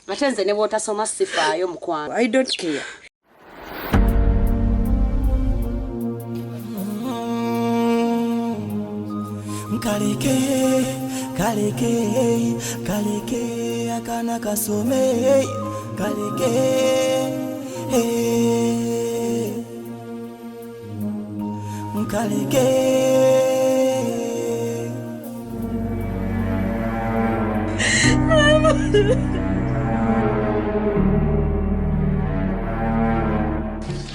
Ate nze ne bw'otasoma sifaayo mukwano. I don't care. Kaleke, kaleke, kaleke, akana kasome, kaleke, hey. Kaleke.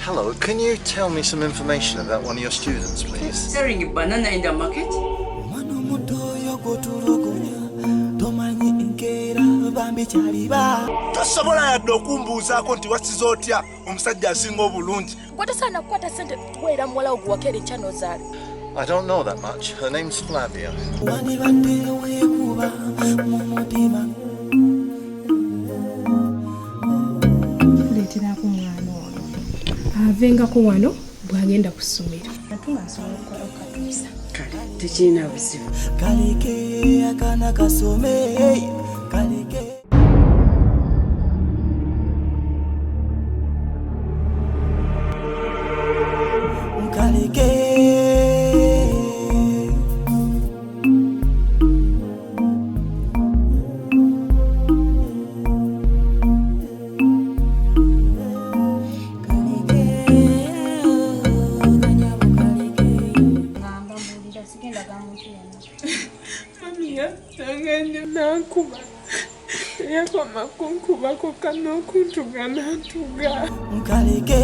Hello, can you tell me some information about one of your students, please? Selling a banana in the market? Omwana omuto oyo gw'otulugunya tomanyi nkeera bambi kyaliba. Tosobola yadde okumbuuzaako nti wasiza otya omusajja asinga obulungi. Gwe tosaana kukwata ssente kuweera muwala wo gwe wakeera enkya n'ozaala. I don't know that much. Her name's Flavia. Wandibadde weekuba mu mutima. Tuleeterako omwana ono avengako wano bw'agenda ku ssomero. Ate nga nsobola okukola okukatuusa. Kale, tekirina buzibu. Kaleke akana kasome, kaleke. Kaleke. Kaleke, kanyabo kaleke. Ngamba mbuulira sigenda ga muntu yenna. Mami yasanganye nankuba. Teyakoma kunkuba kokka n'okuntuga n'antuga. Kaleke.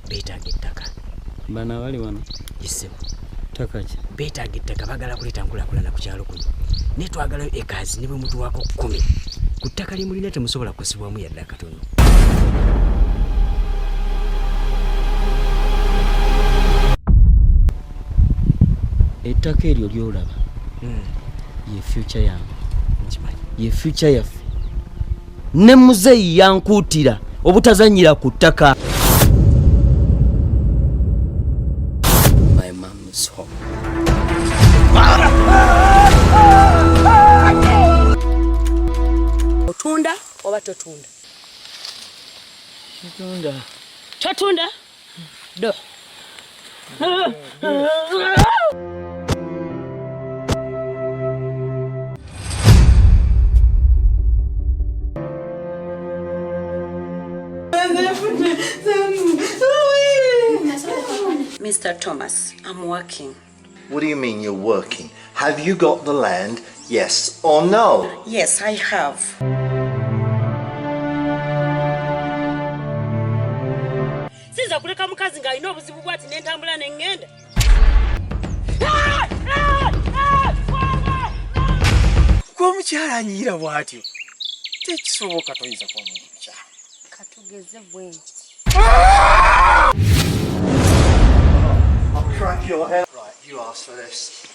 Beetaaga ettaka. Bano abali wano? Ssebo. Ttaka ki? Beetaaga ettaka, baagala kuleeta nkulaakulana ku kyalo kuno. Naye twagalayo ekazi ne bwe mutuwaako 10. Ku ttaka lye mulina temusobola kusibwamu yadde akatono. Ettaka eryo ly'olaba ye future yange. Nkimanyi. Ye future yaffe. Ne muzeeyi yankuutira obutazannyira ku ttaka. My mom's home. Otunda oba totunda? Totunda. Totunda? Do. Mr. Thomas, I'm working. What do you mean you're working? Have you got the land, yes or no? Yes, I have. Sinza kuleka mukazi ng'alina obuzibu bw'ati n'entambula ne ŋŋenda. Gwe omukyala anyiira bw'atyo tekisoboka, toyinza kuba muntu mukyala. Katugeze bwe nti. I'll crack your head. Right, you asked for this.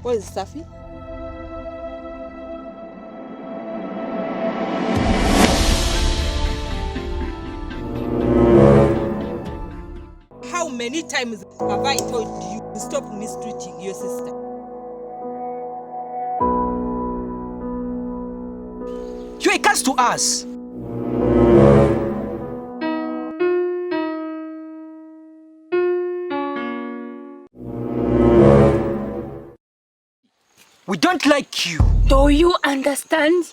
Where is Safi? How many times have I told you to stop mistreating your sister? You're a curse to us. We don't like you. Do you understand?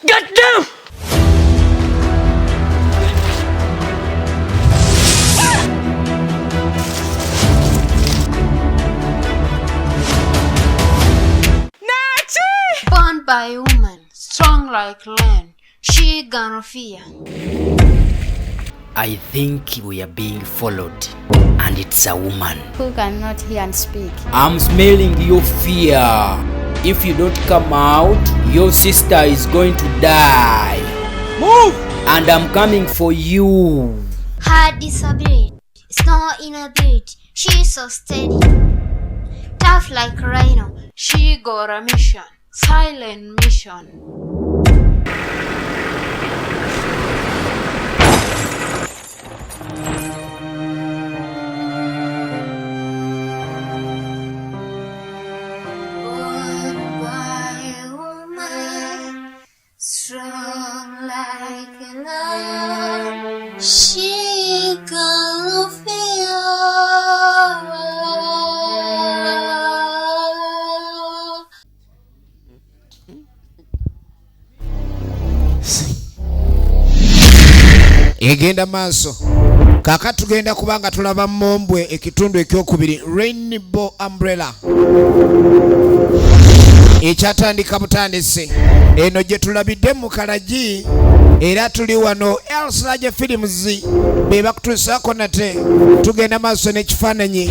Get down! Born by woman, strong like lion, she gonna fear. I think we are being followed, and it's a woman. Who cannot hear and speak. I'm smelling your fear. If you don't come out, your sister is going to die. Move! And I'm coming for you. Her disability is not inability, she's so steady. Tough like rhino, she got a mission, silent mission. Born by a woman, strong like a lion, she got no fear. Egenda maaso. Kaakati tugenda kuba nga tulaba Mombwe ekitundu ekyokubiri, Rainbow Umbrella, ekyatandika butandisi eno gye tulabidde mu Kalagi, era tuli wano Elslaje Films be bakutuusaako. Nate tugenda maaso n'ekifaananyi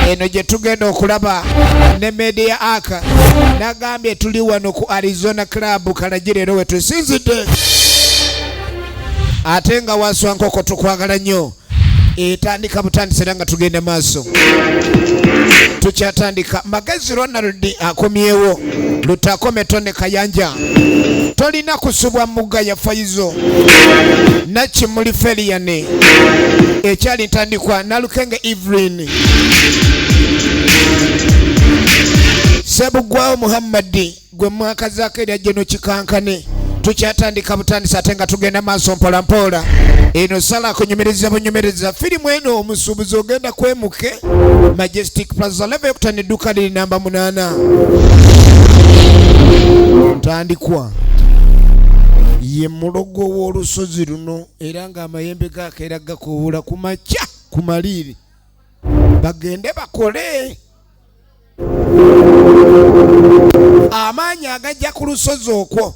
eno gye tugenda okulaba ne Media Aka. Nagambye tuli wano ku Arizona Club Kalagi, leero we tusinzidde, ate nga waswa nkoko tukwagala nnyo. Etandika butandisi era nga tugenda maaso, tukyatandika. Magezi Ronald akomyewo, Lutakome Tone Kayanja, tolina kusubwa mugga ya Faizo Nakimuli Feriane, ekyali ntandikwa Nalukenge Evelyn, Sebugwawo Muhammadi, gwe mwakazaako erya Jeno Kikankane. Tukyatandika butandisi ate nga tugenda maaso mpolampola. Eno sala kunyumiriza bunyumiriza firimu eno. Omusuubuzi ogenda kwemuke Majestic Plaza level yokutano, edduuka liri namba 8. Ntandikwa ye mulogo w'olusozi luno, era ng'amayembe gakeera gakuubula ku makya ku maliiri bagende bakole amaanyi agajja ku lusozi okwo.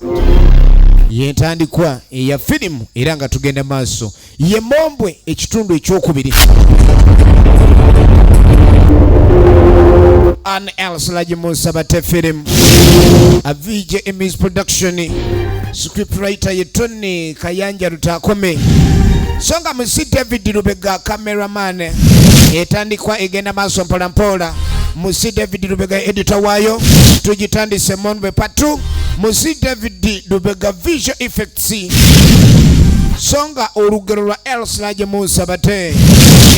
Yentandikwa eya firimu era nga tugenda maaso, ye Mombwe ekitundu ekyokubiri. An Elslaji Musa Bate firimu, a VJ Emis production, scriptwriter ye Tony Kayanja Lutakome, so nga musi David Lubega cameraman. Etandikwa egenda maaso mpolampola. Musi David Lubega editor waayo. Tugitandise Mombwe part 2. Musi David Lubega visual effects, so nga olugero lwa Elslaje Musa Bate.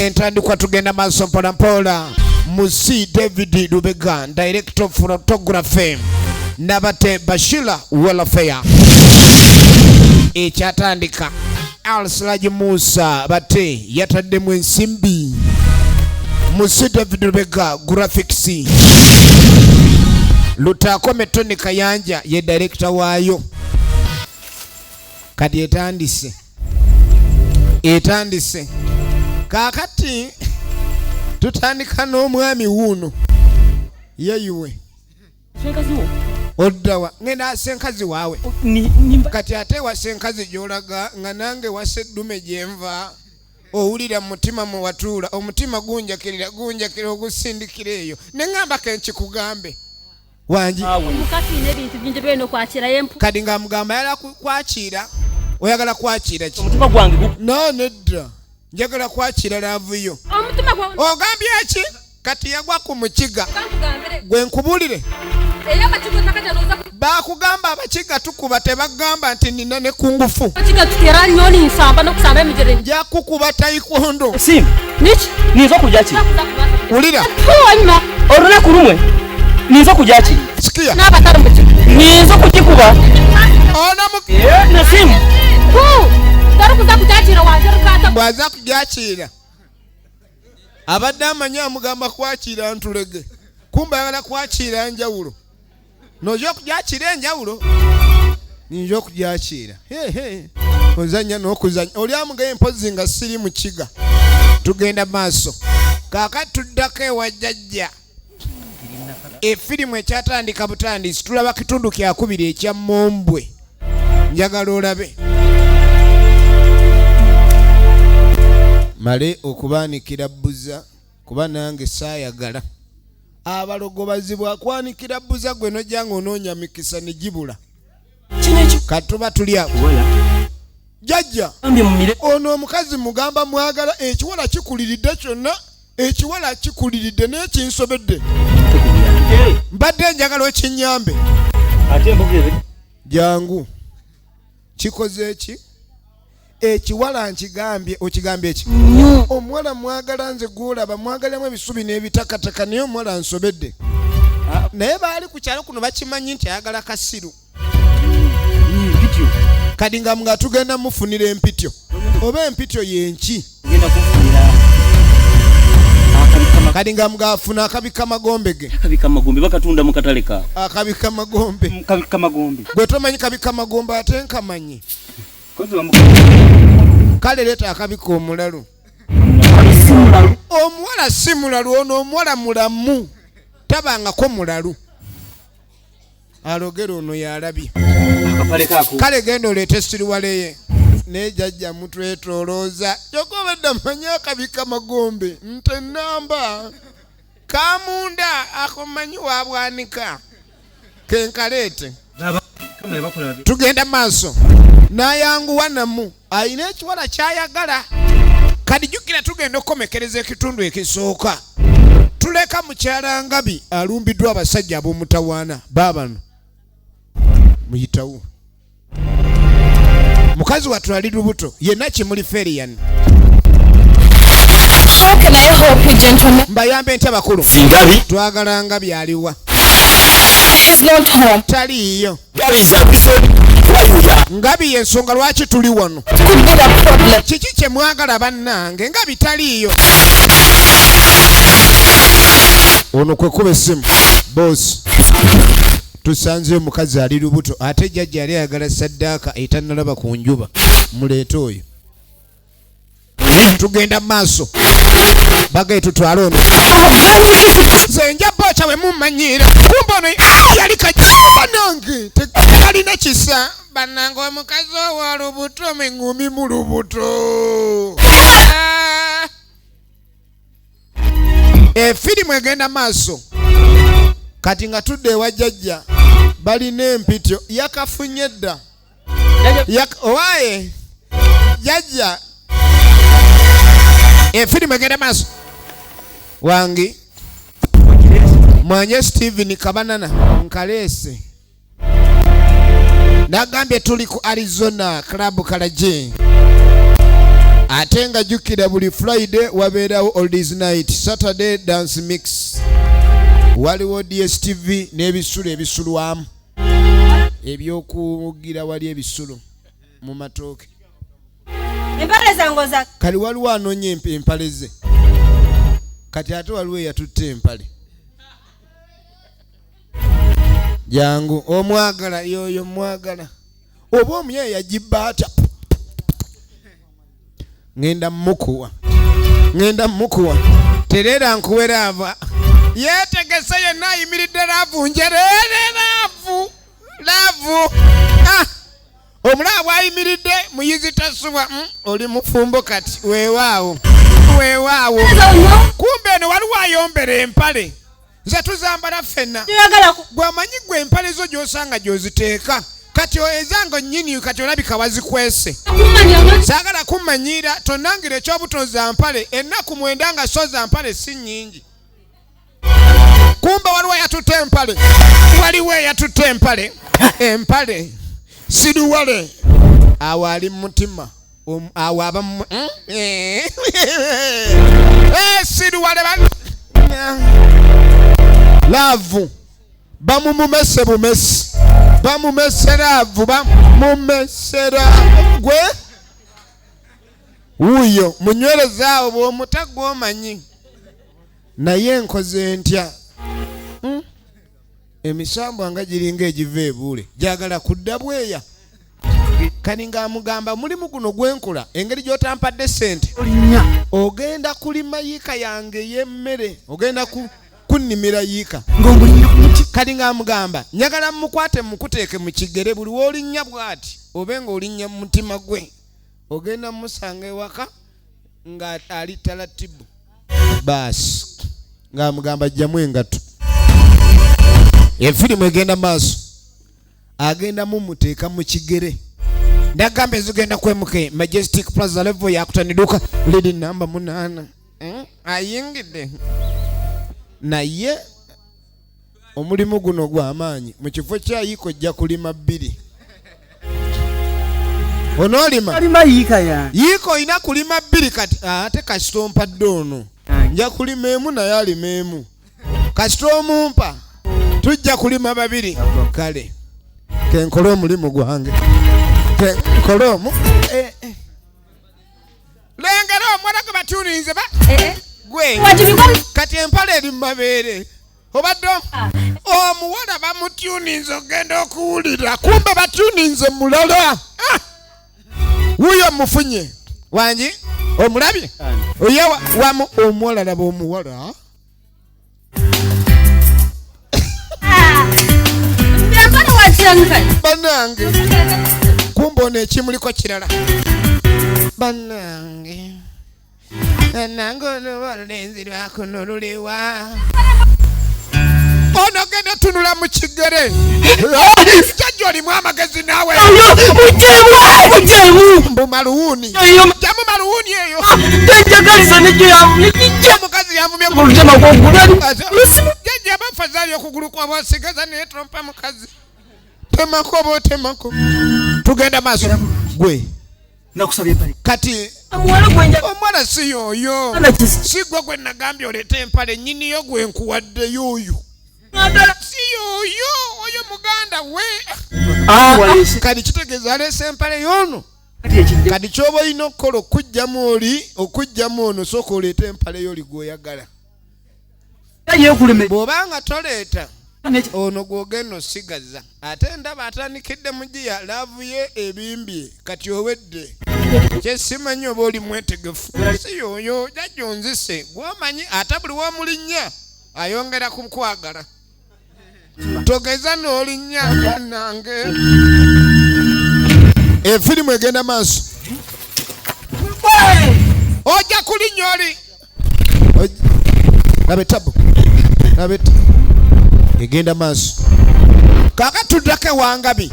Entandikwa tugenda maaso mpolampola. Musi David Lubega director of photography, Nabate Bashila welfare. Ekyatandika Elslaje Musa Bate yataddemu ensimbi. Musi David Lubega graphics, Lutakome Tony Kayanja ye director waayo. Kati etandise, etandise. Kaakati tutandika n'omwami wuuno yeyiwe. Oddawa? Ngenda senkazi waawe. Kati ate wa senkazi gy'olaga nga nange waseddume gyenva, owulira mu mutima mwe watuula omutima gunjakirira gunjakira ogusindikira eyo ne ŋŋamba kenkikugambe wangi. Omukazi n'ebintu bingi byolina okwakira yempu. Kati nga mugamba ayagala kwakiira, oyagala kwakiira ki? Omutima gwange No, nedda, njagala kwakiira love yo. Omutima gwawe. Ogambye ki? Kati yagwa ku mukiga. Kankugambire. Gwe nkubulire. Eyo abakiga takajja. Bakugamba abakiga tukuba, tebagamba nti nina ne kungufu. Abakiga tutera nnyo ninsamba n'okusamba emigere. Nja kukuba taekwondo. Simba. Niki? Ninza kujja ki? Wulira. Tuwanyuma. Olunaku lumwe ninza kujja ki? Sikia. N'abatali mu kigo. Ninza kugikuba. Ono mu Nasimu. Torikuza kujakiira wanje rukata. Bw'aza kujakiira abadde amanyi amugamba kwakiira ntulege, kumbe ayagala kwakiira njawulo. Noja okujakiira enjawulo, ninja okujakiira. Hehe, ozannya n'okuzannya oli amugaye mpozi nga siri mu kiga. Tugenda maaso kaakati, tuddako ewa jjajja. Efirimu ekyatandika butandisi, tulaba kitundu kyakubiri ekya Mombwe. Njagala olabe male okubaanikira bbuza, kuba nange saayagala abalogo bazibwa kwanikira bbuza. Gwe nojja nga onoonya mikisa ne gibula. Katuba tuli awo, jjajja ono omukazi mugamba mwagala, ekiwala kikuliridde kyonna, ekiwala kikuliridde naye kinsobedde. Mbadde njagala okinyambe. Jangu, kikoze eki ekiwala nkigambye, okigambye eki omuwala mwagala. Nze gwolaba mwagalamu ebisubi n'ebitakataka, naye omuwala nsobedde. Naye baali ku kyalo kuno bakimanyi nti ayagala kasiru. Kati nga tugenda mufunira empityo, oba empityo yenki? Kati nga mugafuna akabika magombe ge. Akabika magombe bakatunda mu katale kaabwe. Akabika magombe. Kabika magombe. Gwe tomanyi kabika magombe, ate nkamanyi. Kale leeta akabika omulalu. Omuwala si mulalu ono, omuwala mulamu, tabangako mulalu. Alogera ono yalabye. Kale genda oleete siriwaleye. Naye jjajja mutwetolooza, kyokka obadde amanyi akabika magombe nte namba kamunda akomanyi wabwanika kenkaleete. Tugenda maaso n'ayanguwa namu ayina ekiwala kyayagala. Kati jjukira tugenda okukomekereza ekitundu ekisooka. Tuleka mukyala Ngabi alumbiddwa abasajja ab'omutawaana baabano muyitawo. Mukazi wattu ali lubuto yenna kimuli feriyani. How can I help you, gentlemen? Mbayambe ntya bakulu? Ngabi. Twagala Ngabi aliwa? He's not home. Taliiyo. Ngabi is a reason why we are. Ngabi yensonga lwaki tuli wano. Could be the problem. Kiki kye mwagala bannange? Ngabi taliiyo. Ono kwe kuba essimu, bosi tusanzeyo omukazi ali lubuto, ate jjajja yali ayagala saddaaka etannalaba ku njuba, muleete oyo. Tugenda mu maaso, bagaye tutwale ono. Nze nja booca bwe mummanyiira. Kumbe ono yali bannange tekalina kisa. Bannange omukazi ow'olubuto miŋumi mu lubuto. Ah! Efirimu egenda maaso. Kati nga tudde ewa jjajja, balina empityo yakafunye dda. Owaaye jjajja, efirimu egenda maaso. Wangi mwanye Steven Kabanana nkaleese, nagambye tuli ku Arizona Club Kalagi, ate nga jjukira buli Friday wabeerawo oldies night, Saturday dance mix, waliwo DSTV n'ebisulo ebisulwamu ebyokugira, wali ebisulo mu matooke. Empale zange oza. Kali waliwo anoonya empale ze, kati ate waliwo eyatutte empale. Jangu omwagala yoyo mwagala oba omuyaye yagibba atya? Ŋŋenda mmukuwa, ŋŋenda mmukuwa. Tereera nkuwe love. Yeetegese yenna, ayimiridde love njereere, love love. Ah! Omulaba bw'ayimiridde muyizi tasubwa. Oli mufumbo kati, weewaawo weewaawo. Kumbe eno waliwo ayombera empale, nze tuzambala ffenna. Gwamanyi gwe empale zo gy'osanga gy'oziteeka, kati ezange nnyini kati olabika wazikwese. Saagala kummanyiira, tonnangira ekyobutoza mpale ennaku 9 nga soza mpale si nnyingi. Kumbe waliwo eyatutte empale, waliwo eyatutte empale, empale siruwale. Awo ali mu mutima awo aba siruwale love bamumumese bumesi. Bamumesera avu, bamumesera gwe wuuyo munywerezaawo bw'omuta gw'omanyi. Naye nkoze ntya? Emisambwa nga giringa egiva ebuule, gyagala kudda bweya. Kani ng'amugamba mulimu guno gwenkola, engeri gy'otampadde ssente ogenda kulima yiika yange ey'emmere, ogenda kunnimira yiika. Kali ng'amugamba njagala mmukwate mmukuteeke mu kigere, buli w'olinnya bw'ati obe ng'olinnya mu mutima gwe, ogenda mmusanga ewaka nga ali talatibu. Baasi ng'amugamba jjamu engatto. Efirimu egenda maaso, agenda mumuteeka mu kigere. Ndagamba ezigenda kwemuke Majestic Plaza level yakutaniduka liri namba 8. Ayingidde naye omulimu guno gw'amaanyi. Mu kifo kya yiika ojja kulima 2. Onoolima? Alima yiika yange. Yiika olina kulima 2 kati ate kasita ompadde ono nja kulima emu naye alima emu, kasita omumpa tujja kulima 2. Kale kenkole omulimu gwange, kenkole omu. Lengera omuwala gwe batuuninze ba gwe kati empale eri mu mabeere. Obadde omuwala bamutuuninze ogenda okuwulira, kumbe batuuninze mulala. Wuuyo mufunye wangi, omulabye oye wamu omuwala. Laba omuwala bannange, kumbe ono ekimuliko kirala. Bannange, bannange, ono olulenzi lwakuno luliwa? Ono genda tunula mu kigere. Jjajja olimu amagezi naawe. Mbu maluwuuni, jamu maluwuuni eyo. Omukazi yanvumye jjajja abafazaali okugulu kwabwasigaza naye tompa mukazi. Temako oba otemako, tugenda maaso gwe. Kati omuwala si yoyo, si gwe gwe nagambye oleete empale, nnyiniyo gwe nkuwadde yoyo, si yoyo, oyo muganda we. Kati kitegeeza aleese empale y'ono. Kati ky'oba olina okukola okugyamu oli, okugyamu ono, sooka oleete empale y'oli gw'oyagala. Bw'obanga toleeta ono gw'ogenda osigaza, ate ndaba atandikidde mu giya, love ye ebimbye kati owedde. Kyesimanyi oba oli mwetegefu. Si yoyo jjajja onzise gw'omanyi, ate buli w'omulinnya ayongera kukwagala. Togeza n'olinnya nange. Efirimu egenda maaso, ojja kulinnya oli labe tabu labe egenda maaso. Kaaka tuddako ewangabi,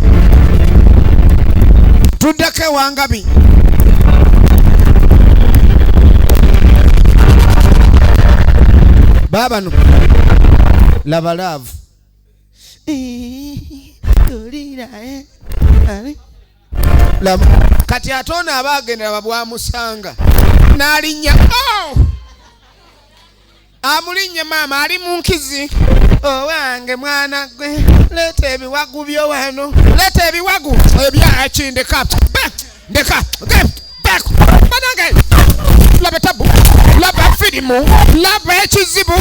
tuddako ewangabi. Baabano laba love laba kati ate ono aba agenda laba bwamusanga n'alinnya. Oh! Amulinnye maama ali mu nkizi. Owange mwana gwe, leeta ebiwagu byo wano, leeta ebiwagu ebyaki. Ndeka ndeka banange, laba tabu, laba firimu, laba ekizibu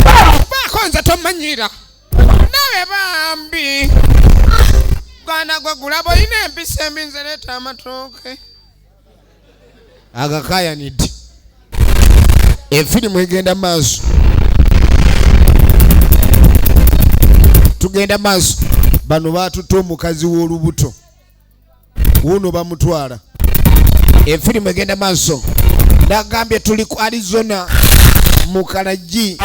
baako. Nze tomanyira nawe bambi gwana gwe gulaba olina empisa embi. Nze leeta amatooke agakayanidde. Efirimu egenda maaso, tugenda maaso. Bano batutte omukazi w'olubuto wuno bamutwala. Efirimu egenda maaso. Nagambye tuli ku Arizona mu Kalagi.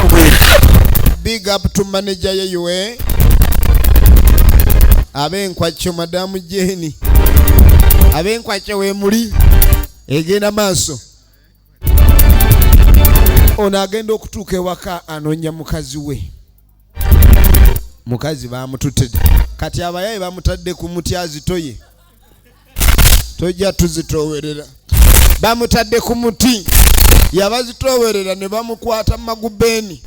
Big up to manager yeyiwe ab'enkwakyo, madamu Jeni ab'enkwakyo wemuli. Egenda maaso. Ono agenda okutuuka ewaka anoonya mukazi we. Mukazi bamututte kati abayaye bamutadde ku muti azitoye, tojja tuzitowerera. Bamutadde ku muti yabazitowerera ne bamukwata mu magubeeni.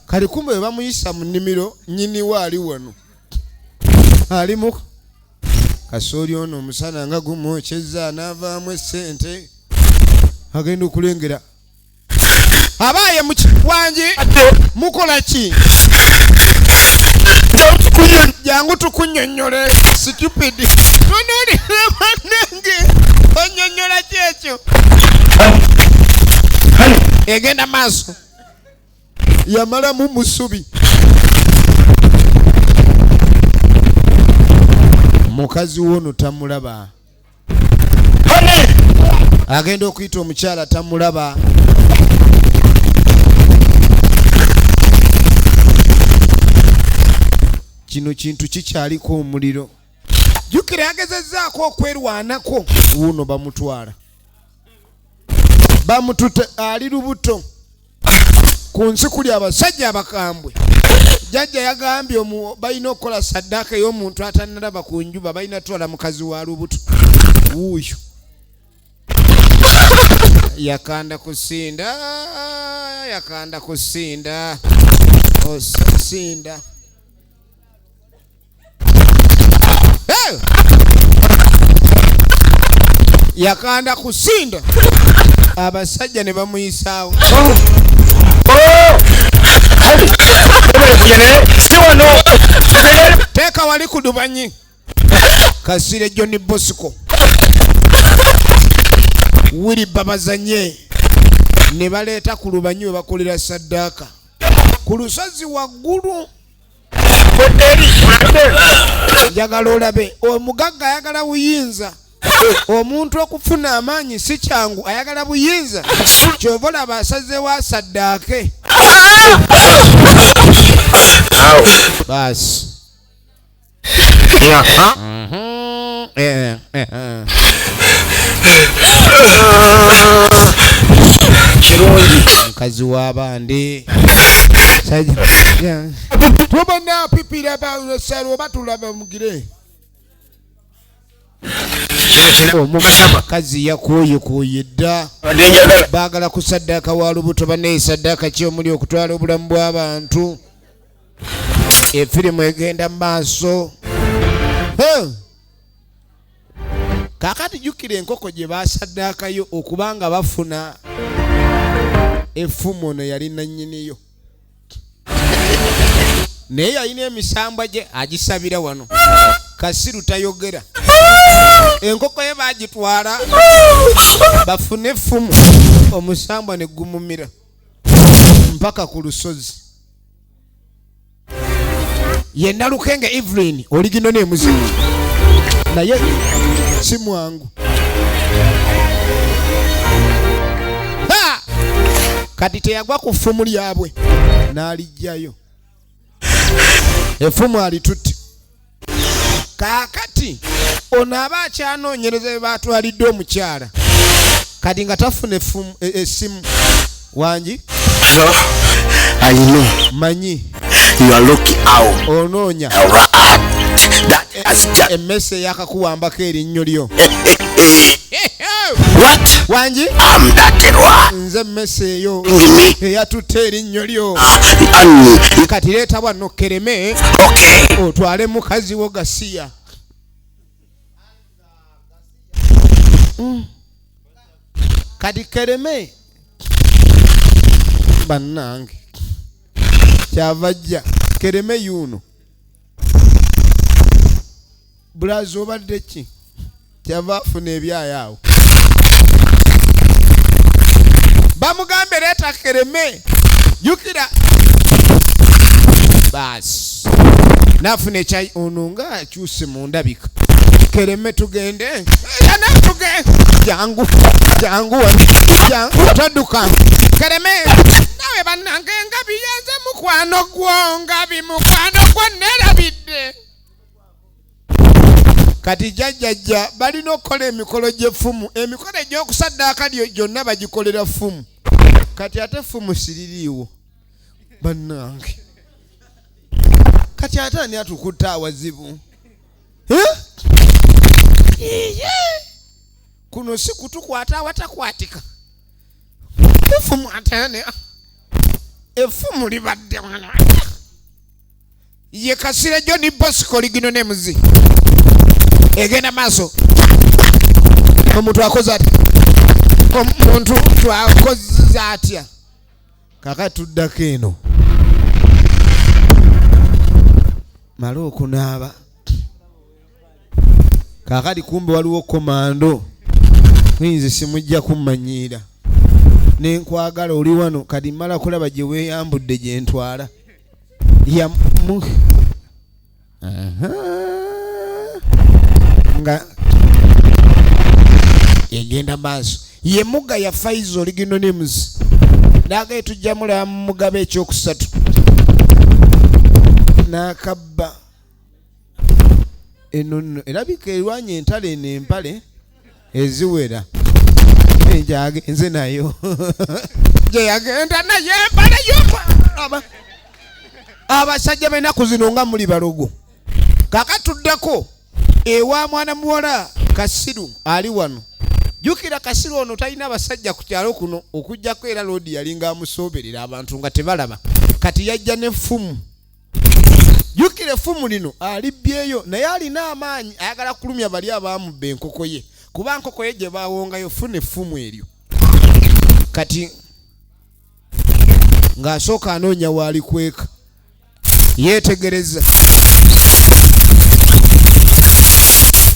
Kali kumbe bwe bamuyisa mu nnimiro, nnyini we ali wano. Alimu kasooli ono omusana nga gumwokyezza n'avaamu essente agenda okulengera abaaye wangi mukola ki? Jangu tukunnyonnyole stupid. Tunuulira bannange onnyonnyola ki ekyo? Egenda maaso yamalamu musubi. Mukazi wono tamulaba. Agenda okuyita omukyala tamulaba. Kino kintu kikyaliko omuliro. Jjukira agezezzaako okwerwanako. Wuuno bamutwala. Bamututte ali lubuto. Ku nsi kuli abasajja abakambwe. Jjajja yagambye balina okukola saddaaka ey'omuntu atannalaba ku njuba, balina twala mukazi wa lubuto. Wuuyo. Yakanda kusinda, yakanda kusinda, osinda. Hey! Yakanda kusinda. Abasajja ne bamuyisaawo. Teeka wali ku dubanyi. Kasire John Bosco. Wili babazanye ne baleeta ku lubanyi we bakolera saddaaka. Ku lusozi waggulu. Njagala olabe omugagga ayagala buyinza. Omuntu okufuna amaanyi si kyangu, ayagala buyinza. Ky'ova olaba asazeewo asaddaake. Baasi. Mukazi w'abandi. Tubona pipira basalo oba tulaba mugire. Omukazi yakooyekooye dda. Baagala kusaddaaka wa lubuto bannaye. Saddaaka ki omuli okutwala obulamu bw'abantu? Efirimu egenda mu maaso. Kaakati jjukira enkoko gye baasaddaakayo okubanga bafuna effumu ono yali nannyiniyo. Naye yalina emisambwa gye agisabira wano. Kasiru tayogera. Enkoko ye baagitwala bafune effumu, omusambwa ne gumumira mpaka ku lusozi. Ye Nalukenge Evelyn oligino n'emuzibu naye si mwangu. Kati teyagwa ku ffumu lyabwe n'aliggyayo. Effumu alitutte. Kaakati ono aba akyanoonyereza bye baatwalidde omukyala. Kati nga tafuna essimu. Wangi? I know. Manyi. You are looking out. Onoonya. Emmese eyakakuwambako erinnyo lyo. What? Wangi? I'm that rat. Nze emmese eyo eyatutte erinnyo lyo. Kati leeta wano kereme. Otwale mukazi wo gasiya. Kati kereme bannange kyava ajja kereme yuno. Bulazi obadde ki? Kyava afuna ebyayo awo. Bamugambe leeta kereme. Jjukira. Baasi. N'afuna ekyayi ono nga akyuse mu ndabika. Kereme tugende. Tugende. Jangu. Jangu. Jangu. Todduka. Kereme. Nawe bannange ngabi yenze mukwano gwo, ngabi mukwano gwo neerabidde. Kati jjajjajja balina okukola emikolo gy'effumu. Emikolo egy'okusaddaaka gyonna bagikolera ffumu. Kati ate effumu siririiwo. Bannange. Kati ate ani atukutte awazibu? Kuno si kutukwata awatakwatika. Effumu ate ani? Effumu libadde wano. Ye Kasira John Bosco ligino nemuzi egenda maaso. Omuntu akoze atya? Omuntu twakoze atya? Kaka tuddako eno, male okunaaba. Kakati kumbe waliwo komando, nze simujja kummanyiira, nenkwagala oli wano. Kati mmala kulaba gye weeyambudde gye ntwala yamu. Aha. Nga egenda maaso ye mugga ya Faiza original names nagaye tujja mulaba mu Mugabe ekyokusatu n'akabba eno nno erabika erwanya entalo eno empale eziwera gyagenze nayo gye yagenda nayo empale yo. Abasajja b'ennaku zino nga muli balogo. Kakatuddako ewa mwana muwala Kasiru ali wano. Jjukira Kasiru ono talina basajja ku kyalo kuno okuggyako era loodi yalinga amusooberera abantu nga tebalaba. Kati yajja n'effumu. Jjukira effumu lino alibbyeyo naye alina amaanyi, ayagala kulumya bali abaamubba enkoko ye, kuba nkoko ye gye baawongayo. Funa effumu eryo. Kati ng'asooka anoonya waali kweka, yeetegereza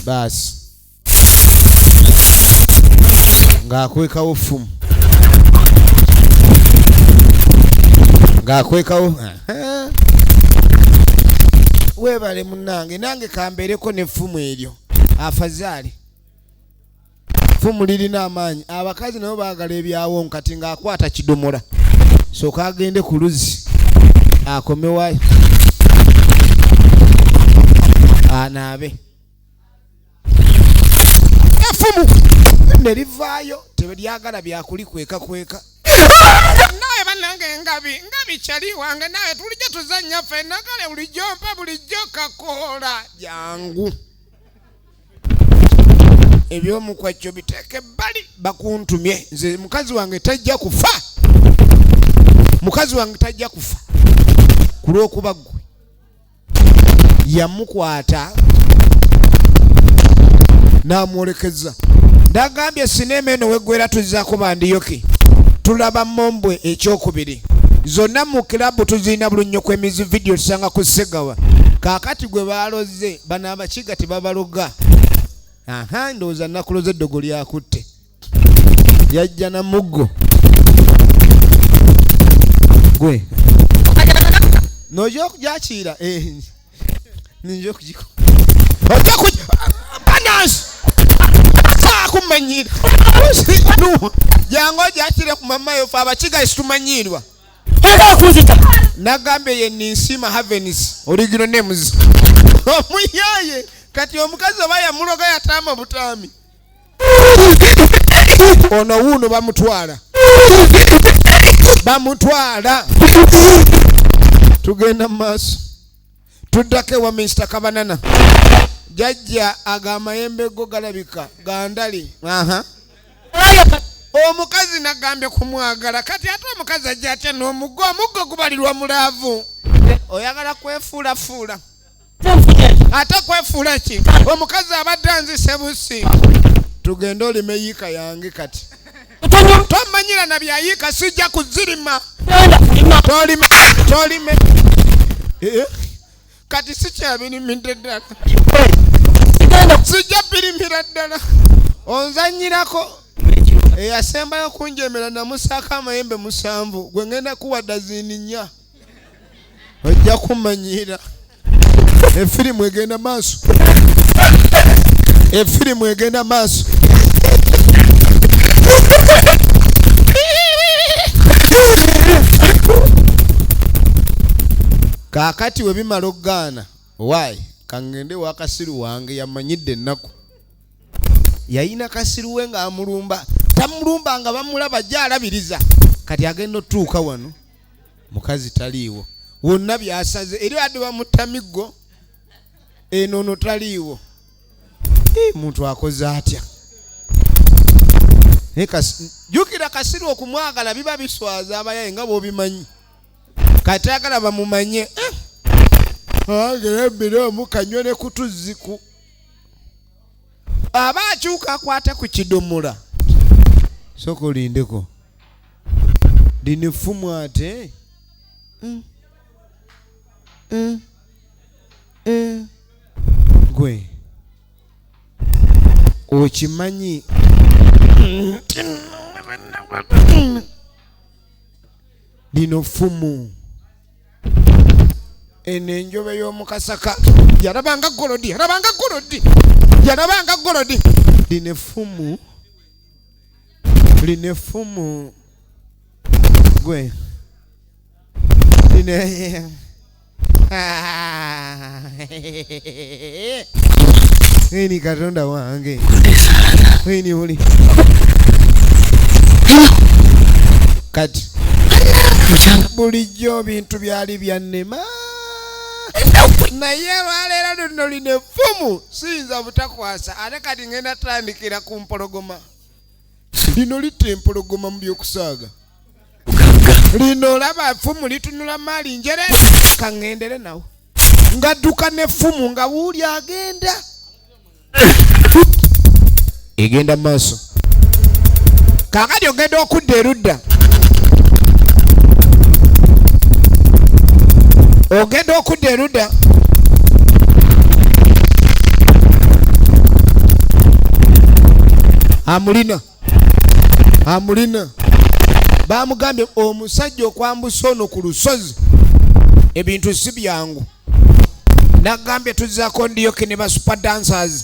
baasi ng'akwekawo ffumu, ng'akwekawo. Weebale munnange, nange kambeereko n'effumu eryo. Afazaali ffumu lirina amaanyi, abakazi nabo baagala ebyawo. Kati ng'akwata kidomola, sooka agende ku luzzi akomewayo anaabe. Effumu ne livaayo, teryagala byakulikwekakweka. Naawe bannange ngabi ngabi kyali wange, naawe tulijja tuzannya ffenna. Kale bulijjo mpa bulijjo kakoola jangu, ebyomukwacyo biteeke ebbali, bakuntumye nze. Mukazi wange tajja kufa, mukazi wange tajja kufa ku lw'okuba ggwe. Yamukwata n'amwolekeza. Ndagambye sinema eno weggwera tuzzaako bandiyoki, tulaba Mombwe ekyokubiri. Zonna mu kilabu tuzirina bulunnyo ku emizi vidiyo tusanga ku Segawa. Kaakati gwe baloze bano abakiga tebabaloga. Aha, ndowooza nakuloza eddogo lyakutte yajja na muggo gwe nojja okujakiira ninja okugiko ojja ku banansi saakumanyira jangu ojakire ku mamayo fe abakiga situmanyirwa. Nagambye ye Ninsima Havenis original names omuyaye. Kati omukazi oba yamuloga yataama butaami. Ono wuuno bamutwala, bamutwala. Tugenda mu maaso, tuddako ewa Mr Kabanana. Jajja aga amayembe go galabika gandali. Aha, omukazi nagambye kumwagala. Kati ate omukazi ajja atya n'omuggo? Omuggo gubalirwa mulaavu. Oyagala kwefuulafuula, ate kwefuula ki? Omukazi abadde anzise busi. Tugende olime yiika yange. Kati tomanyira na byayiika, sijja kuzirima. Tolime, tolime. Kati sikyabirimidde ddala, sijja birimira ddala. Onzanyirako. Eyasembayo kunjemera namusaako amayembe 7. Gwe ngenda kuwa dazini 4, ojja kumanyira. Efirimu egenda maaso, efirimu egenda maaso. Kaakati we bimala okugaana, waayi kangende wa kasiru wange yamanyidde ennaku. Yayina kasiru we ng'amulumba, tamulumba nga bamulaba gy'alabiriza. Kati agenda otuuka wano, mukazi taliiwo, wonna byasaze eri adde bamutta miggo eno ono taliiwo. Muntu akoze atya? Jjukira kasiru okumwagala biba biswaza abayaye nga bw'obimanyi. Kati ayagala bamumanye. Agera omu kanywe ne kutuzziku. Aba akyuka akwate ku kidomola. Sooka olindeko. Lino effumu ate. Gwe okimanyi lino ffumu. Eno enjobe y'omukasaka yalabanga golodi, yalabanga golodi, yalabanga golodi. Lino effumu, lino effumu. Gwe lino Eni Katonda wange. Eni buli kati bulijjo bintu byali byannema, naye lwaleero luno lino effumu siyinza butakwasa. Ate kati ngenda tandikira ku mpologoma. Lino litta empologoma mu by'okusaaga. Lino olaba effumu litunula maali njere, kaŋŋendere nawo. Ngadduka n'effumu nga wuuli agenda. Egenda mu maaso. Kaakati ogenda okudda erudda. Ogenda okudda erudda. Amulina. Amulina. Bamugambye omusajja okwambusa ono ku lusozi ebintu si byangu. Nagambye tuzzaako Ndioki ne ba super dancers.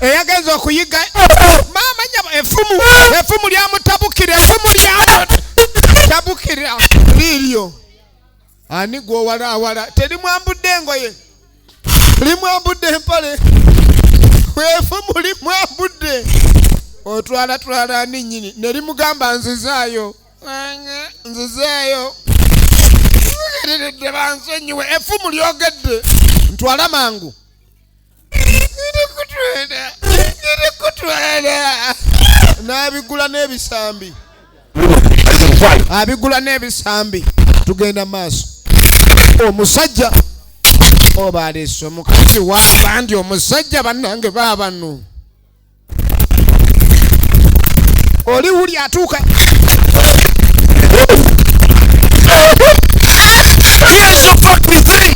Eyagenza okuyiga maama nnyabo effumu, effumu lyamutabukira, effumu lyamutabukira liiryo. Ani gw'owalaawala? Terimwambudde engoye, limwambudde empale, effumu limwambudde. Otwalatwala ani nnyini? Ne limugamba nzizaayo, nzizaayo. Nziridde bansonyiwe, effumu lyogedde. Ntwala mangu. Ndikutwala, ndikutwala. N'abigula n'ebisambi. Abigula n'ebisambi. Tugenda maaso. Omusajja oba aleese omukazi w'abandi, omusajja bannange baabano. Oli wuli atuuka.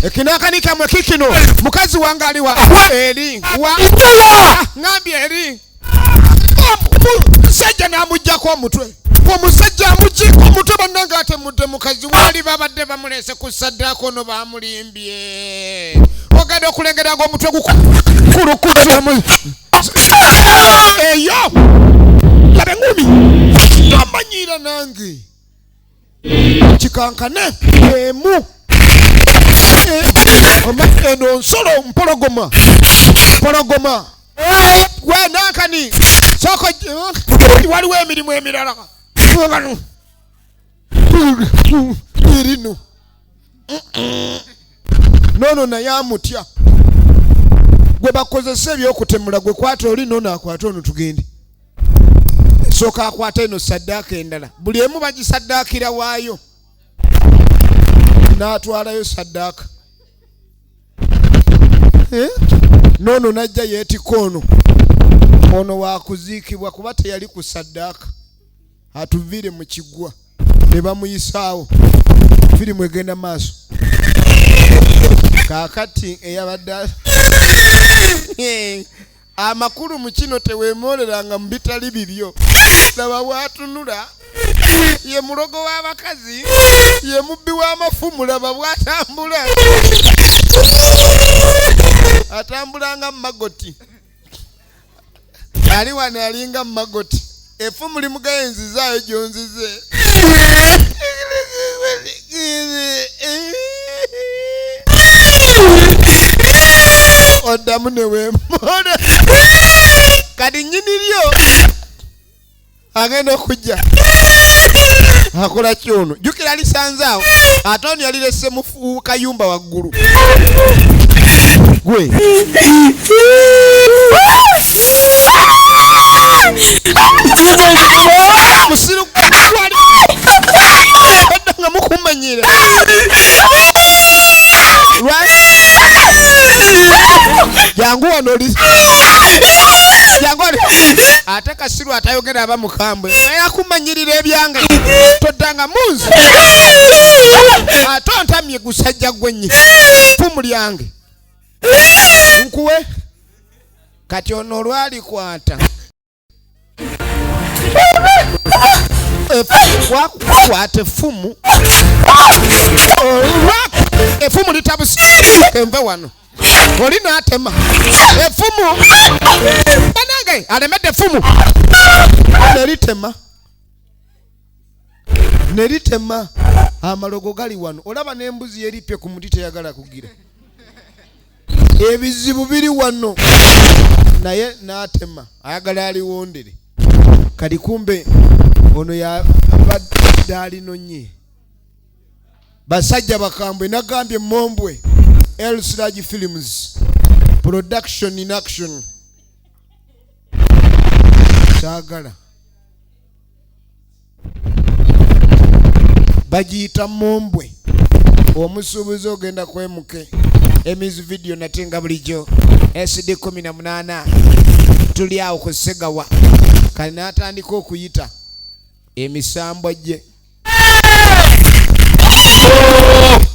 Ekinakanika mwe kikino. Mukazi wange ali wa? Eri. Wa? Ngambye eri. Omusajja n'amuggyako omutwe. Omusajja amuggyeko omutwe bannange atemudde mukazi. Waali babadde bamuleese ku ssaddaaka ono bamulimbye. Ogenda okulengera ng'omutwe gukulukuta. Eyo! Laba engumi! Tomanyiira nange. Kikankane emu. Eno nsolo mpologoma. Mpologoma. Gwe nankani. Sooka waliwo emirimu emirala. Erino. Noono naye amutya. Gwe bakozesa ebyokutemula gwe kwata oli noono akwata ono tugende. Sooka akwata eno ssaddaaka endala. Buli emu bagisaddaakira waayo. N'atwalayo ssaddaaka. Noono n'ajja yeetikka ono. Ono waakuziikibwa kuba teyali ku ssaddaaka. Atuviire mu kiggwa. Ne bamuyisaawo. Firimu egenda maaso. Kaakati eyabadde amakulu mu kino teweemooleranga mu bitali bibyo. Laba bw'atunula. Ye mulogo w'abakazi, ye mubbi w'amafumu, laba bw'atambula. Atambula nga magoti. Ali wano alinga magoti. Effumu limugaye nzizaayo gy'onzize. Oddamu ne weemoola. Kati nnyini lyo agenda okujja akola ki ono? Jjukira lisanze awo, ate ono yalirese mu kayumba waggulu. Gwe musiru gwali odda nga mukumanyira. Lwaki? Jangu wano oli, jangu wano. Ate kasiru atayogera aba mukambwe, naye akumanyirira ebyange toddanga munzi ate ontamye gusajja gwe nnyi ffumu lyange nkuwe. Kati ono olwalikwata wakwata effumu, effumu litabuse kenve wano oli n'atema effumu. Banange alemedde effumu neritema neritema. Amalogo gali wano, olaba n'embuzi yeripye ku muti teyagala kugira. Ebizibu biri wano naye n'atema ayagala aliwondere. Kati kumbe ono yabadde alinonye basajja bakambwe. Nagambye Mombwe Elsiraj Films production in action. Saagala bagiyita Mombwe. Omusuubuzi ogenda kwemuke emizi video nate nga bulijjo SD 18 tuli awo ku Ssegawa. Kali n'atandika okuyita emisambwa gye.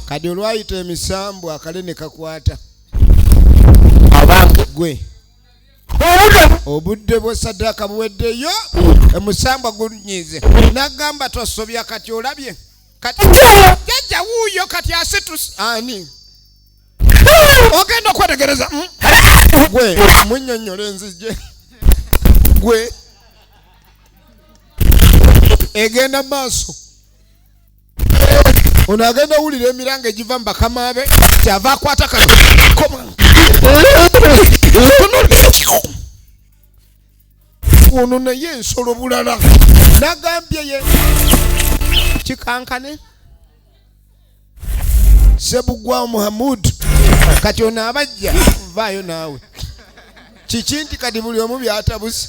Kati olwayita emisambwa akale ne kakwata gwe obudde bwa saddaaka buweddeyo, emusambwa gunyiize n'agamba tosobya. Kati olabye kati jjajja wuuyo kati asitus ani ogenda okwetegereza gwe munnyonnyola enzije gwe egenda maaso. Ono agenda owulira emiranga egiva mu bakama be kyava akwata kano ono naye ensolo bulala nagambye ye kikankane Sebugwa Muhammad. Kati ono abajja vaayo naawe kiki nti kati buli omu byatabuse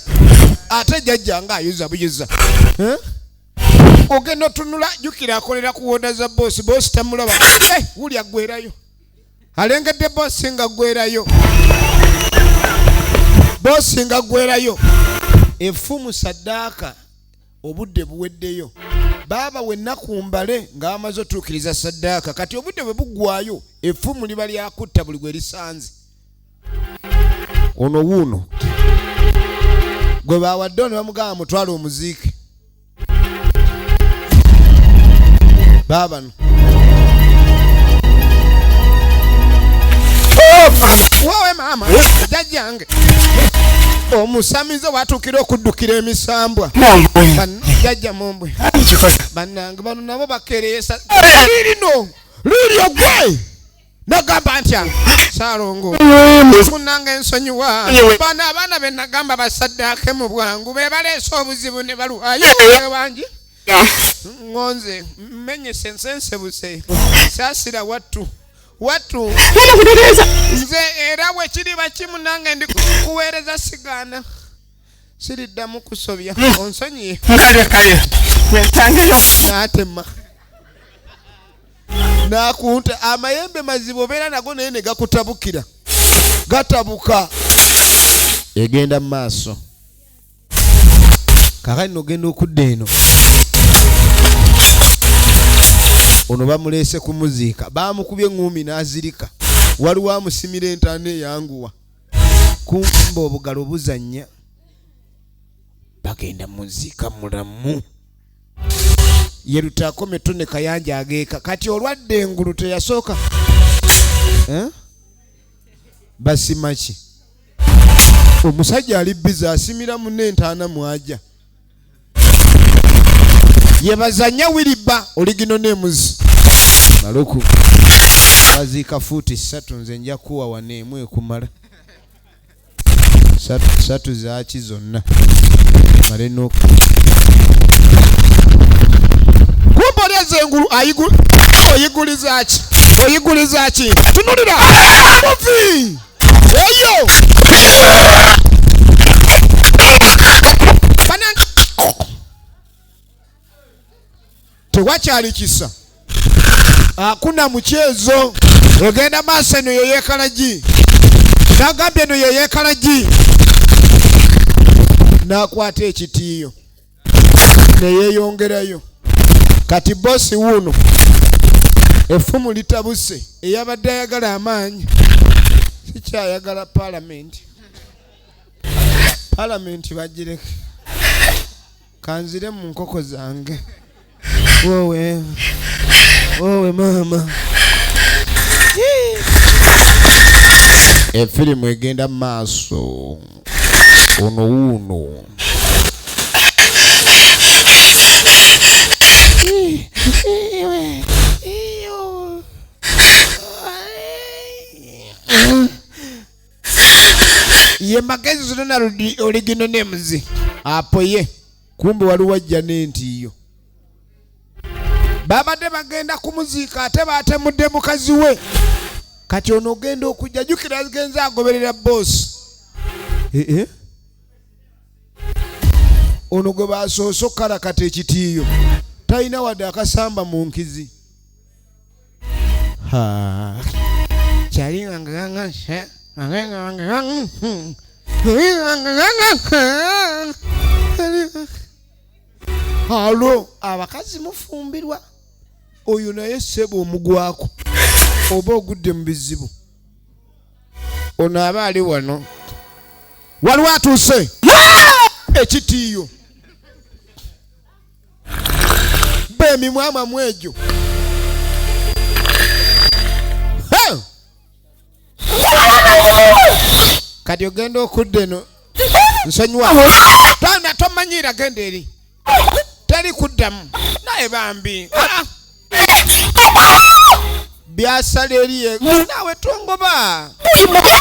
ate jjajja nga ayuza buyuza. Ogenda otunula jjukira akolera ku woda za boosi, boosi tamulaba. Wuli aggwerayo alengedde boosi nga aggwerayo, boosi nga aggwerayo. Effumu saddaaka obudde buweddeyo, baaba wennaku mbale nga bamaze otuukiriza saddaaka. Kati obudde bwe buggwayo effumu liba lyakutta buli gwe lisanze. Ono wuuno gwe bawadde ono bamugamba mutwale omuziike. Baabano wowe maama jjajjange omusamize watuukira okuddukira emisambwa. Jjajja Mombwe bannange bano nabo bakereesa lirino liryo gwe nagamba ntya Saalongo munange ensonyiwa bano abaana be nagamba basaddaake mu bwangu be baleese obuzibu ne balwayo wangi ngonze mmenyese nsensebuse saasira wattu wattu nze era bwe kiriba kimu nange ndi kuweereza sigaana siriddamu kusobya onsonyiye. Kale kale wesangeyo. N'atema n'akunta amayembe mazibu obeera nago naye ne gakutabukira gatabuka egenda mu maaso. Kaakati nno ogenda okudda eno ono bamuleese kumuziika, baamukubye eŋŋumi n'azirika. Waliwo amusimira entaana eyanguwa kumba obugalo buzannya bagenda muziika mulamu. Ye Lutaakome Tone Kayanja ageeka. Kati olwadde engulu teyasooka basima ki? Omusajja ali biza asimira munne entaana mwajja. Yebazanya wiriba oligino nemuzi maluku baziika fuuti 3 nze nja kuwa wano emu ekumala 3 zaaki zonna male no kumba oli azza engulu oyiguliza ki oyiguliza ki tunulira muvi eyo tewakyali kisa hakuna mchezo. Ogenda maaso eno yeyekalagi Nagambye eno yeyekalagi n'akwata ekitiiyo neyeyongerayo. Kati bosi wuuno effumu litabuse, eyabadde ayagala amaanyi sikyayagala palamenti, palamenti bagireke kanzire mu nkoko zange. Wowe wowe maama, efirimu egenda mu maaso. Ono wuuno ye Magezi Ronald original names apo ye, kumbe waliwo ajja n'entiiyo. Babadde bagenda kumuziika ate batemudde mukazi we. Kati ono ogenda okujja, jjukira agenze agoberera boosi. Ee ono gwe basoose okukalakata ekitiiyo talina wadde akasamba mu nkizi. Kyali alo abakazi mufumbirwa oyo naye ssebo omugwako oba ogudde mu bizibu. Ono aba ali wano waliwo atuuse ekitiiyo bemimwama mwejo. Kati ogenda okudda eno nsonyiwa tona tomanyiira genda eri teri kuddamu naye bambi byasala eri naawe tongoba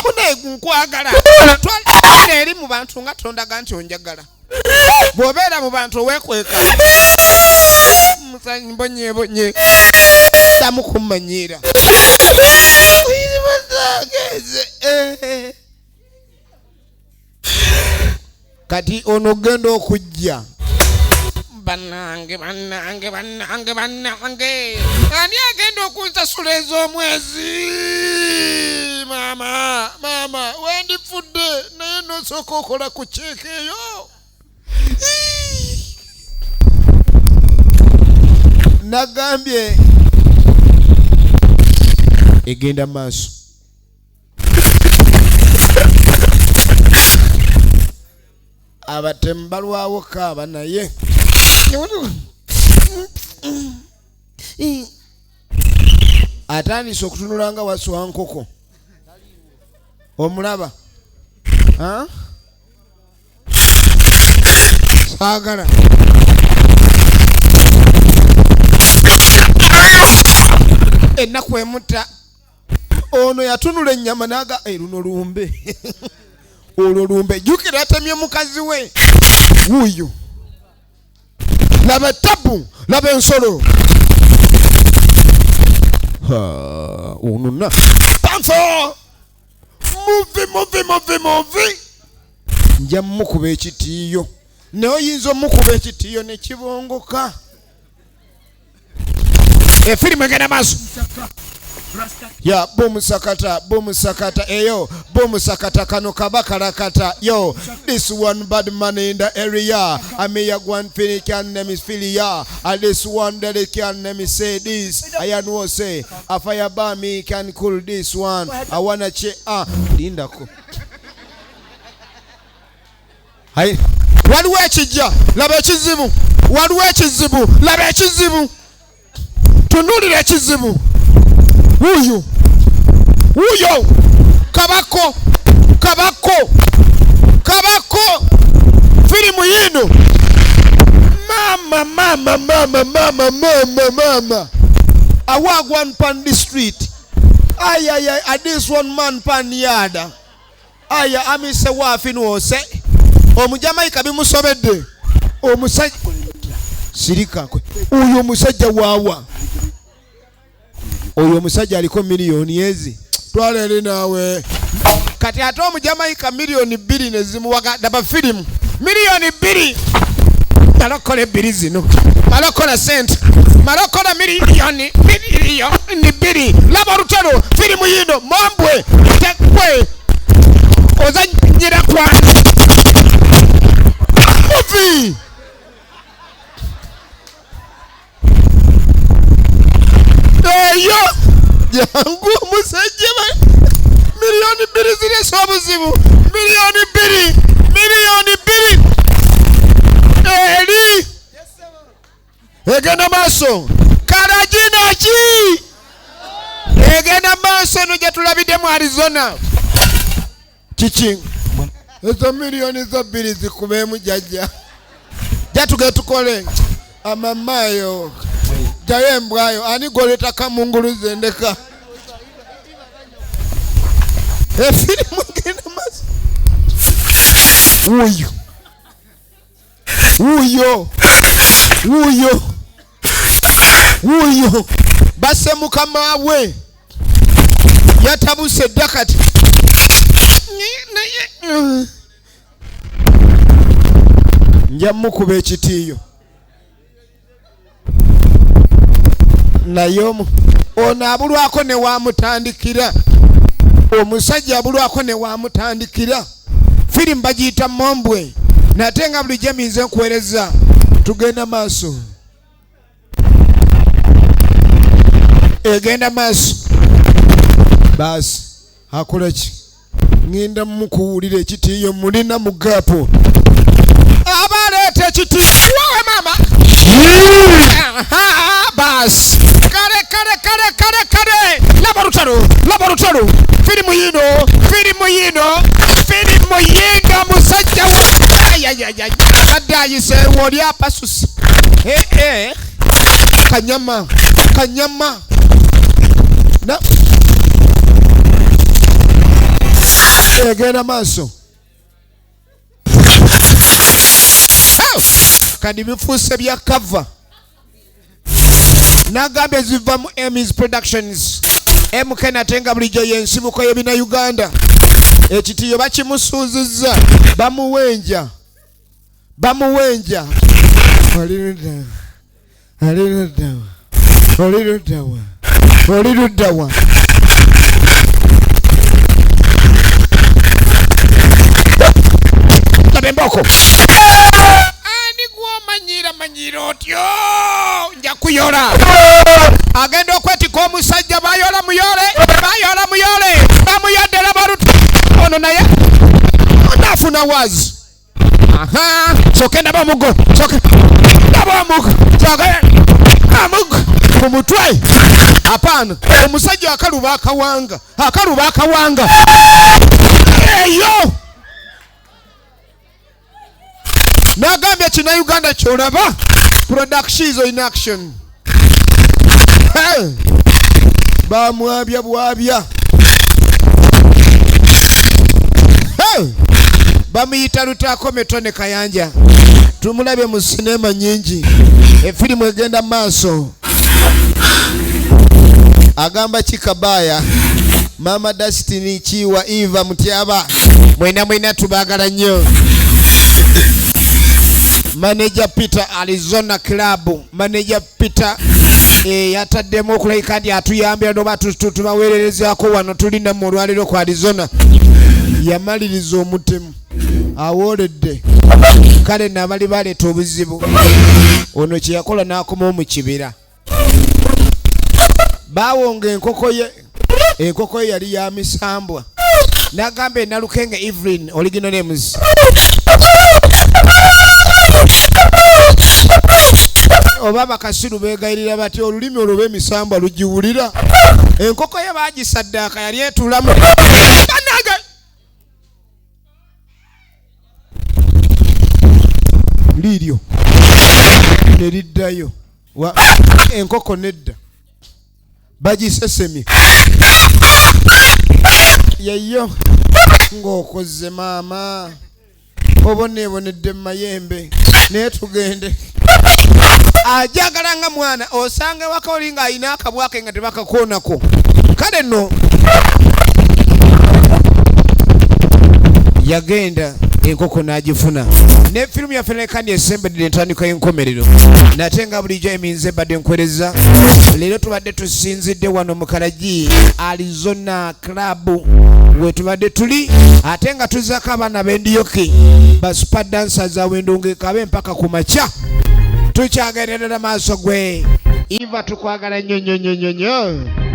munaye nkwagala twala eri mu bantu nga tondaga nti onjagala bw'obeera mu bantu oweekweka mbonyebonye ddamu kummanyiira. Kati ono ogenda okujja bannange bannange bannange bannange ani agenda okunsasula ez'omwezi? Maama maama wendifudde naye nosooka okola ku ceeke eyo. Nagambye egenda maaso. Abatemu balwawo kaaba naye atandise okutunula nga waswa nkoko. Omulaba saagala ennaku emutta. Ono yatunula ennyama n'aga luno lumbe olwo lumbe. Jjukira atemye mukazi we wuuyo. Laba tabu, laba ensolo. Ono na panfo muvi muvi muvi muvi. Nja mukuba ekitiiyo naye oyinza omukuba ekitiiyo ne kibongoka. Efirimu egenda maaso. Ya bomusakata bomusakata eyo bomusakata kano kabakalakata yo this one bad man in the area I may a one fini can name is filia and this one that can name is say this I know say a fire bar me can cool this one I wanna che lindako hai waliwo ekijja laba ekizibu waliwo ekizibu laba ekizibu tunulira ekizibu. Wuyo wuyo kabako kabako kabako firimu yino mama mama mama mama mama mama I walk one pan the street ay ay ay this one man pan yada aya amise wafi wose omujamaika bimusobedde omusajja sirika kwe uyo omusajja wawa oyo omusajja aliko miliyoni ezi twala eri naawe. Kati ate omujamaika miliyoni 2 ne zimuwaga daba firimu miliyoni 2 malokola ebbiri zino malokola sente malokola miliyoni 2 laba olutalo firimu yino mombwe tekwe Ozannyira kwani? Movie. Eyo jangu omusajja 2 million zirese obuzibu, 2 million, 2 million eri egenda maaso. Karagina ki egenda maaso eno gye tulabidde mu Arizona? Kiki ezo miliyoni zo bbiri zikubeemu jjajja jatuge tukole amamaayo jayo embwayo ani goleta kamunguluze ndeka efirimu egenda maaso. Wuuyo, wuuyo, wuuyo, wuuyo basse mukama we, yatabuse dda kati. Naye nja mukuba ekitiiyo naye ono abulwako ne wamutandikira, omusajja abulwako ne wamutandikira. Firimu bagiyita Mombwe, nate nga bulijjo eminze nkuweereza. Tugenda maaso, egenda maaso. Baasi akola ki? Ŋŋenda mukuwulira ekitiiyo mulina mu gaapu aba aleeta ekitiiyo wawe maama. Aha, baasi kale kale kale kale kale, laba olutalo, laba olutalo. Firimu yiino, firimu yiino, firimu yiino. Musajja ayayaya abadde ayiseewo oli apasusa. Eh, eh. Kanyama kanyama na egenda maaso. Oh! Kandi bifuuse bya kava nagambye ziva mu Emis Productions MK, nate nga bulijjo yensibuko y'ebina Uganda. Ekitiyo bakimusuuzizza, bamuwenja, bamuwenja. Oli luddawa? Oli luddawa? Oli luddawa? Oli luddawa? Laba emboko, ani gwomanyira manyira otyo? Nja kuyola. Agenda okwetika omusajja, bayola muyole, bayola muyole, bamuyodde. Laba lutu ono naye naafuna wazi. Aha, soke ndaba omugo, soke ndaba omugo, soke omugo ku mutwe. Hapana, omusajja akaluba akawanga, akaluba akawanga eyo. Nagambye kina kyolaba productions in action. Hey! Bamwabya bwabya. Hey! Bamuyita Lutaakome Tone Kayanja, tumulabye mu sinema nyingi. Efirimu egenda maaso. Agamba kikabaya mama Destiny Kiwa Eva Mutyaba, mwena mwena tubaagala nnyo. Manager Peter, Arizona Club manager Peter, yataddemu okulabika nti atuyambira noba tubaweererezaako wano. Tulina mu olwaleero ku Arizona. Yamaliriza omutemu awooledde kale nabali baleeta obuzibu. Ono kyeyakola n'akomawo mu kibira, baawonga enkoko ye. Enkoko ye yali ya misambwa. N'agamba Enalukenge Evelyn, original names oba bakasiru beegayirira batya olulimi olwo lw'emisambwa lugiwulira. Enkoko ye baagisaddaaka, yali etuulamu bannange. Liiryo ne liddayo. Enkoko nedda bagisesemye yeyo. Ng'okoze maama, oboneebonedde mu mayembe, naye tugende. Ajagala nga mwana osanga ewaka oli ng'alina akabwake nga tebakakoonako. Kale nno yagenda enkoko n'agifuna. Ne firimu yaffe lekani esembedde entandika y'enkomerero, nate nga bulijjo eminze ebadde nkwereza. Leero tubadde tusinzidde wano mu Kalagi Arizona Club. Wetubadde tuli ate nga tuzzaako abaana b'endiyoki ba super dancers awendunga ekabe mpaka ku makya. Tukyagendera maaso. Gwe Eva, tukwagala nnyo nnyo nnyo nnyo nnyo.